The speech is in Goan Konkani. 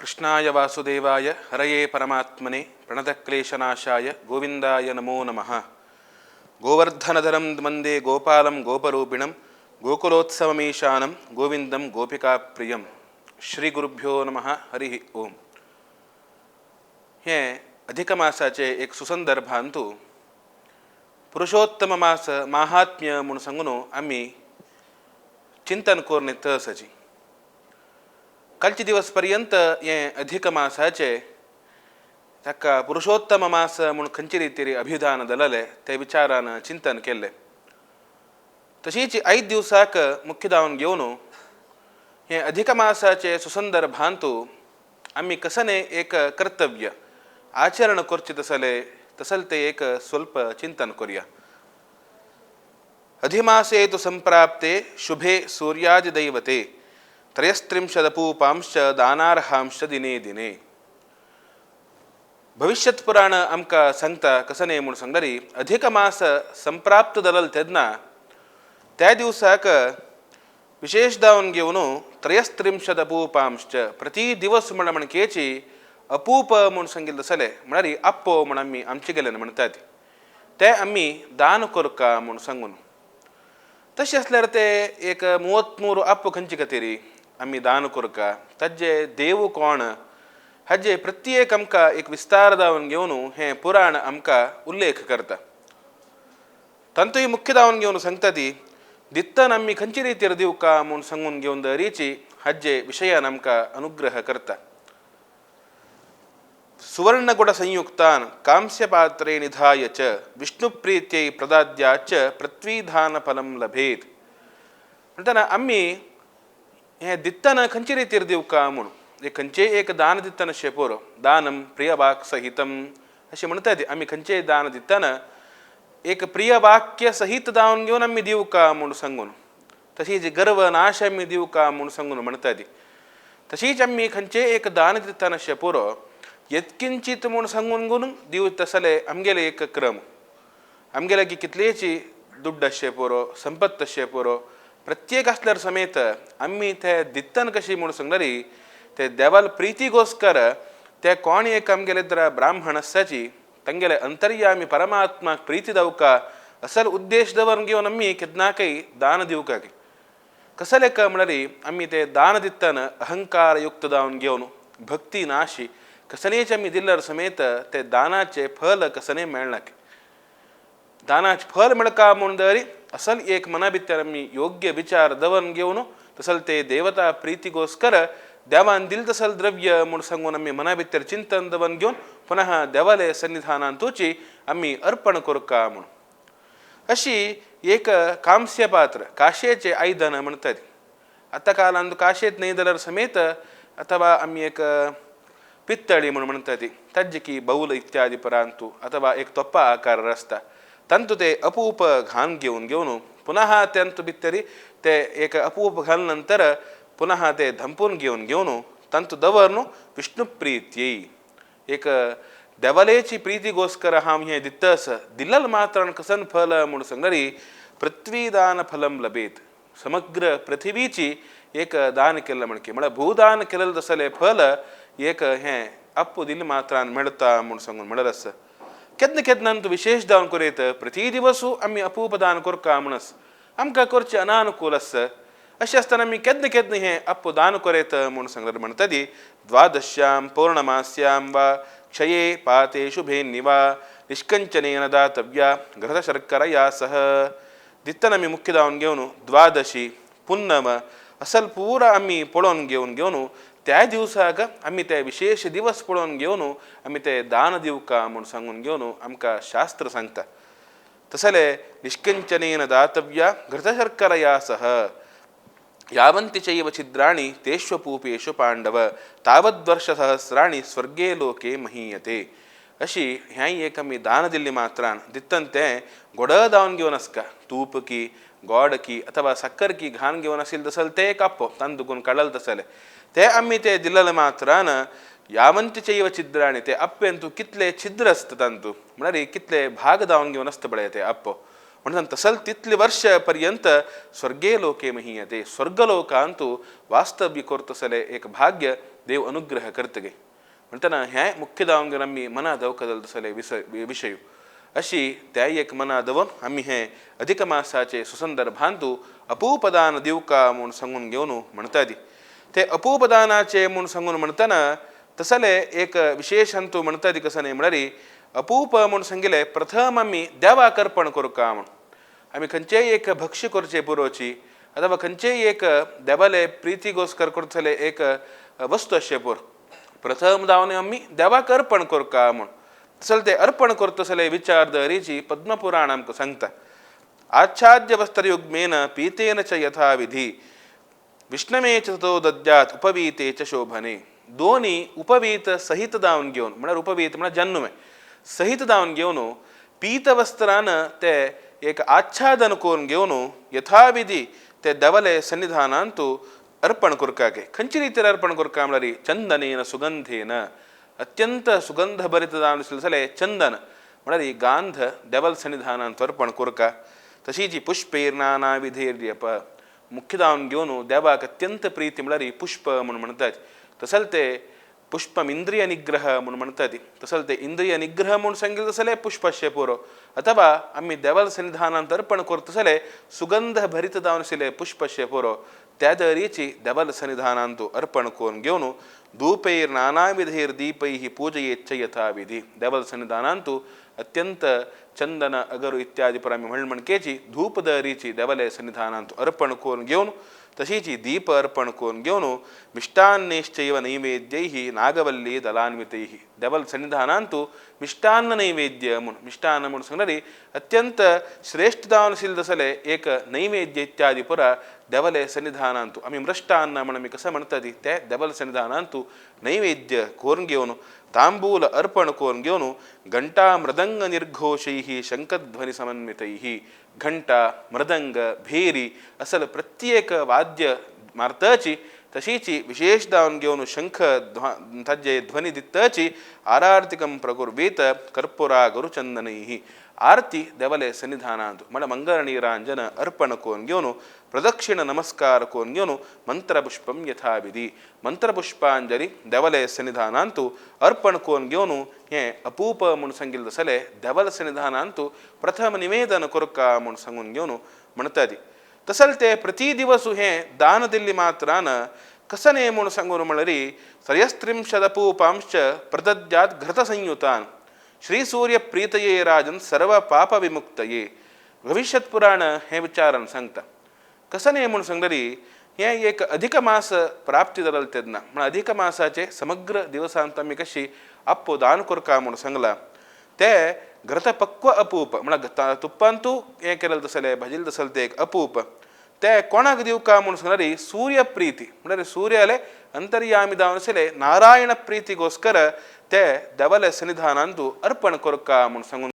कृष्णाय वासुदेवाय हरये परमात्मने प्रणतक्लेशनाशाय गोविंदाय नमो नमः। गोवर्धनधरं वंदे गोपालं गोपरूपिणं गोकुलोत्सवमीशानं गोविंदं गोपिकाप्रियं। श्री गुरुभ्यो नमः। हरिः ओम। हे अधिक मासाचे एक सुसंदर्भांतु पुरुषोत्तम मास माहात्म्य म्हूण सांगून आमी चिंतन करून येता आसाची। कालचे दिवस पर्यंत हे अधिक मासाचे ताका पुरुषोत्तम मास म्हूण खंयचे रितीर अभिधान दलले ते विचारान चिंतन केल्लें। तशीच आयज दिवसाक मुख्य दावन घेवन हे अधिक मासाचे सुसंदर्भांतु आमी कसने एक कर्तव्य आचरण करचें तसले तसल ते एक स्वल्प चिंतन करूया। अधिमासे तु संप्राप्ते शुभे सूर्यादिदैवते त्रयस्त्रिंशदपूपांश्च दानार्हांश्च दिने दिने। भविष्यत पुराण आमकां सांगता कसने म्हूण सांगल्यार अधिक मास संप्राप्त जालो तेन्ना त्या दिवसाक विशेष दावन घेवन त्रयस्त्रिंशदपूपांश्च प्रति दिवस म्हण म्हणकेची अपूप म्हूण सांगिल्लें आसलें म्हळ्यार आप्पो म्हण आमी आमचे गेल्यान म्हणटात ते आमी दान करका म्हूण सांगून। तशें आसल्यार ते एक 33 आप्पो खंयचे खातीर आमी दान करका ताजे देव कोण हाजे प्रत्येक आमकां एक विस्तार दावन घेवन हें पुराण आमकां उल्लेख करता। तांतूय मुख्य दावन घेवन सांगता ती दित्तन आमी खंयचे रितीर दिवका म्हूण सांगून घेवन दरीची हाजे विशयान आमकां अनुग्रह करता। सुवर्णगुड संयुक्तान कांस्यपात्रे निधाय च विष्णुप्रीत्यै प्रदाद्याच पृथ्वीधान फलं लभेत। म्हणटना आमी हें दित्तन खंयचे रितीर दिवका म्हूण एक खंयचेय एक दान दितना शेपोरो दानम प्रियवाक सहितम अशें म्हणटा ती आमी खंयचेय दान दितना एक प्रियवाक्य सहित दावन घेवन आमी दिवका म्हूण सांगून तशीच गर्व नाश आमी दिवका म्हूण सांगून म्हणटा ती। तशीच आमी खंयचेय एक दान दितना शेपोरो यत्किंचित म्हूण सांगून घेवन दिव तसले आमगेले एक क्रम आमगेले की कितलेची दुड्ड आसचे पुरो संपत्त आसचे पुरो प्रत्येक आसल्यार समेत आमी ते दित्तन कशी म्हूण सांगल्यार ते देवाल प्रितीगोस्कर ते कोण एक आमगेले तर ब्राह्मण आसाची तांगेले अंतर्यामी परमात्माक प्रिती दिवका असल उद्देश दवरून घेवन आमी केन्नाकय दान दिवका। कसले का म्हळ्यार आमी ते दान दित्तन अहंकार युक्त दावन घेवन भक्ती नाशी कसनेच आमी दिल्यार समेत ते दानाचे फल कसने मेळना। दानाचे फल मेळका म्हूण दरी असल एक मना भितर आमी योग्य विचार दवरून घेवन तसल ते देवता प्रितीगोस्कर देवान दिल तसल द्रव्य म्हूण सांगून आमी मना भितर चिंतन दवरून घेवन पुनः देवाले सन्निधानांतूची आमी अर्पण करका म्हूण। अशी एक कांस्य पात्र काशेचे आयदन म्हणटात। आतां कालांत काशेंत न्हय जाल्यार समेत अथवा आमी एक पित्तळी म्हूण म्हणटा ती ताजे की बौल इत्यादी परांतू अथवा एक तोप्पा आकार आसता तांतू ते अपूप घाण घेवन घेवन पुनः तांतू भितरी ते एक अपूप घाल नंतर पुनः ते धंपून घेवन घेवन तांतू दवरून विष्णु प्रित्यय एक देवालेची प्रितीगोस्कर हांव हें दित्तस दिल्लल मात्रान कसन फल म्हूण सांगल्यार पृथ्वीदान फलम लभेत। समग्र पृथ्वीची एक दान केल्लें म्हणके म्हळ्यार भूदान केलें तसलें फल एक हें अप्पू दिल्ले मात्रान मेळटा म्हूण सांगून म्हणल्यार आसा। केन्ना केन्ना तूं विशेष दान करीत प्रति दिवसू आमी अपूप दान करका म्हणस आमकां करचें अनानुकूल आसा। अशें आसतना आमी केन्ना केन्ना हें अप्पू दान करीत म्हूण सांगल्यार म्हणटा ती द्वादश्यां पौर्णमास्यां वा क्षये पाते शुभेन्नि वा निष्कंचनेन दातव्या घृतशर्करया सह। दित्तन आमी मुख्य दावन घेवन द्वादशी पुन्नम असल पुरा आमी पळोवन घेवन घेवन त्या दिवसाक आमी ते विशेष दिवस पळोवन घेवन आमी ते दान दिवका म्हूण सांगून घेवन आमकां शास्त्र सांगता। तसले निष्किंचनेन दातव्या घृतशर्करया सह यावन्ति चैव छिद्राणि तेष्वपूपेषु पांडव तावद्वर्षसहस्राणि स्वर्गे लोके महीयते। अशी हें एक आमी दान दिल्ली मात्रान दित्तन तें गोड दावन घेवन आसका तूप की गोड की अथवा साकर की घाण घेवन आशिल्लें तसलें तें एक आप्पो तांतून दुखून काडल तसलें ते आमी ते दिल्ले मात्रान यावन्ति चैव छिद्राणि ते आप्पेंतू कितले छिद्र आसता तांतू म्हळ्यार कितले भाग दावन घेवन आसता पळय ते आप्पो म्हणून तसल तितले वर्ष पर्यंत स्वर्गे लोके महीयते, स्वर्गलोकांतु वास्तव्य करतसले एक भाग्य देव अनुग्रह करतगे. म्हणटना हें मुख्य जावन आमी मना दवकदल तसले विशय अशी त्या एक मना दवरून आमी हें अधिक मासाचे सुसंदर्भांतु अपूपदान दिवका म्हूण सांगून घेवन म्हणटा ती. ते अपूपदानाचे म्हूण सांगून म्हणटना तसले एक विशेष अंतू म्हणटा ती कसं न्ही म्हळ्यार अपूप म्हूण सांगिल्लें प्रथम आमी देवाक अर्पण करुका म्हूण. आमी खंयचेय एक भक्ष्य करचे पुरोची अथवा खंयचेय एक देवाले प्रितीगोस्कर करतले एक वस्तू आसचें पुर प्रथम जावन आमी देवाक अर्पण करुका म्हूण. तसले ते अर्पण करतसले विचार दरीची पद्मपुराण आमकां सांगता. आच्छाद्य वस्त्रयुग्मेन पीतेन च यथाविधी विष्णवे च ततो दद्यात उपवीते च शोभने. दोनी उपवीत सहित जावन घेवन म्हळ्यार उपवीत म्हळ्यार जन्नुवें सहित जावन घेवन पीतवस्त्रान ते एक आच्छादन करून घेवन यथाविधी ते देवाले सन्निधानांतु अर्पण करकाके. खंयचे रितीर अर्पण करका म्हळ्यार चंदनेन सुगंधेन, अत्यंत सुगंध भरीत जावन आसलें चंदन म्हळ्यार गांध देवल सन्निधानांत अर्पण करका. तशीच पुष्पैर नानाविधैर्यप मुख्य जावन घेवन देवाक अत्यंत प्रिती म्हळ्यार पुष्प म्हूण म्हणटात. तसल ते पुष्पम इंद्रिय निग्रह म्हूण म्हणटात. तसल ते इंद्रिय निग्रह म्हूण सांगिल्लें तसलें पुष्पाचें पुरो अथवा आमी देवाल सन्निधानांत अर्पण करतसले सुगंध भरीत जावन आशिल्लें पुष्पाचें पुरो त्या तरेची देवाल सन्निधानांतु अर्पण करून घेवन धूपैर नानाविधैर दीपैः पूजयेच्च यथाविधी. देवाल सन्निधानांतु अत्यंत चंदन अगरू इत्यादी पर आमी म्हण म्हणकेची धूपदरीची देवालय सन्निधानांतु अर्पण करून घेवन तशीच दीप अर्पण करून घेवन मिष्टान्नेश्चैव नैवेद्यैः नागवल्ली दलान्वितैः. देवल सन्निधानांतु मिष्टान्न नैवेद्य म्हूण, मिष्टान्न म्हूण सांगल्यार अत्यंत श्रेष्ठ जावन आशिल्लें तसलें एक नैवेद्य इत्यादी पुरा देवले सन्निधानांतु आमी मृष्टान्न म्हण आमी कसं म्हणटा ती ते देवल सन्निधानांतु नैवेद्य करून घेवन तांबूल अर्पण करून घेवन घंटा मृदंग निर्घोषैः शंखध्वनी समन्वितैः. घंटा मृदंग भेरी असल प्रत्येक वाद्य मारताची तशीच विशेष जावन घेवन शंख ताजे ध्वनी दिताची आरार्तिकं प्रकुर्वीत कर्पुरा गुरुचंदनैः. आरती देवाले सन्निधानांतु म्हळ्यार मंगळ निरांजन अर्पण करून घेवन प्रदक्षिण नमस्कार करून घेवन मंत्रपुष्पं यथाविधी मंत्रपुष्पांजली देवाले सन्निधानांतु अर्पण करून घेवन हें अपूप म्हूण सांगिल्लें तसलें देवाले सन्निधानांतु प्रथम निवेदन करका म्हूण सांगून घेवन म्हणटा ती. तसल ते प्रति दिवसू हें दान दिल्ली मात्रान कसं न्ही म्हूण सांगून म्हळ्यार त्रयस्त्रिंशदपूपांश्च प्रदद्यात घृतसंयुतान श्री सूर्य प्रीतये राजन सर्व पाप विमुक्तये. भविष्यत पुराण हें विचारान सांगता. कसं न्ही म्हूण सांगल्यार हें एक अधिक मास प्राप्ती जालें तेन्ना म्हळ्यार अधिक मासाचे समग्र दिवसांत आमी कशी आप्पो दान करका म्हूण सांगलां ते घृतपक्व अपूप म्हळ्यार तुप्पांतू हें केलें तसलें भाजिल्लें तसलें तें एक अपूप ते कोणाक दिवका म्हूण सांगल्यार सूर्य प्रिती म्हळ्यार सूर्याले अंतर्यामी जावन आशिल्ले नारायण प्रितीगोस्कर ते देवाले सन्निधानांतु अर्पण करका म्हूण सांगून